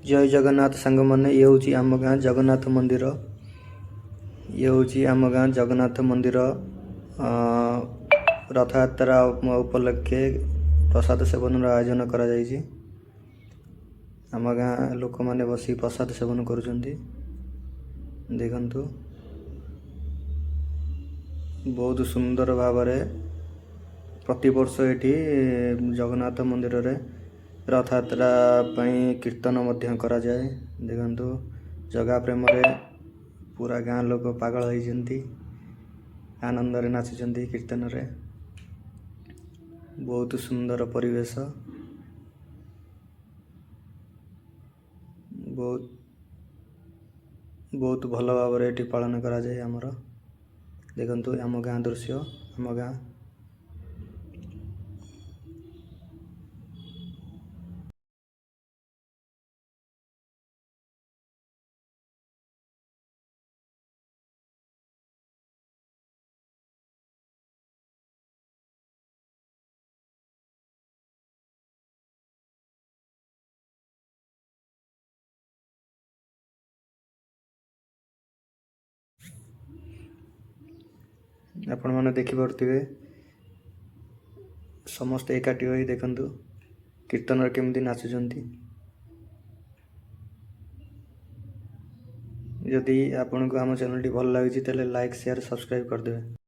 ଜୟ ଜଗନ୍ନାଥ ସାଙ୍ଗମାନେ, ଇଏ ହେଉଛି ଆମ ଗାଁ ଜଗନ୍ନାଥ ମନ୍ଦିର। ଇଏ ହେଉଛି ଆମ ଗାଁ ଜଗନ୍ନାଥ ମନ୍ଦିର। ରଥଯାତ୍ରା ଉପଲକ୍ଷେ ପ୍ରସାଦ ସେବନର ଆୟୋଜନ କରାଯାଇଛି। ଆମ ଗାଁ ଲୋକମାନେ ବସି ପ୍ରସାଦ ସେବନ କରୁଛନ୍ତି। ଦେଖନ୍ତୁ, ବହୁତ ସୁନ୍ଦର ଭାବରେ ପ୍ରତିବର୍ଷ ଏଠି ଜଗନ୍ନାଥ ମନ୍ଦିରରେ ରଥଯାତ୍ରା ପାଇଁ କୀର୍ତ୍ତନ ମଧ୍ୟ କରାଯାଏ। ଦେଖନ୍ତୁ, ଜଗା ପ୍ରେମରେ ପୁରା ଗାଁ ଲୋକ ପାଗଳ ହେଇଛନ୍ତି, ଆନନ୍ଦରେ ନାଚୁଛନ୍ତି କୀର୍ତ୍ତନରେ। ବହୁତ ସୁନ୍ଦର ପରିବେଶ। ବହୁତ ବହୁତ ଭଲ ଭାବରେ ଏଠି ପାଳନ କରାଯାଏ ଆମର। ଦେଖନ୍ତୁ, ଆମ ଗାଁ ଦୃଶ୍ୟ, ଆମ ଗାଁ। ଆପଣମାନେ ଦେଖିପାରୁଥିବେ, ସମସ୍ତେ ଏକାଠି ହୋଇ ଦେଖନ୍ତୁ କୀର୍ତ୍ତନରେ କେମିତି ନାଚୁଛନ୍ତି। ଯଦି ଆପଣଙ୍କୁ ଆମ ଚ୍ୟାନେଲଟି ଭଲ ଲାଗୁଛି, ତାହେଲେ ଲାଇକ୍, ସେୟାର, ସବସ୍କ୍ରାଇବ୍ କରିଦେବେ।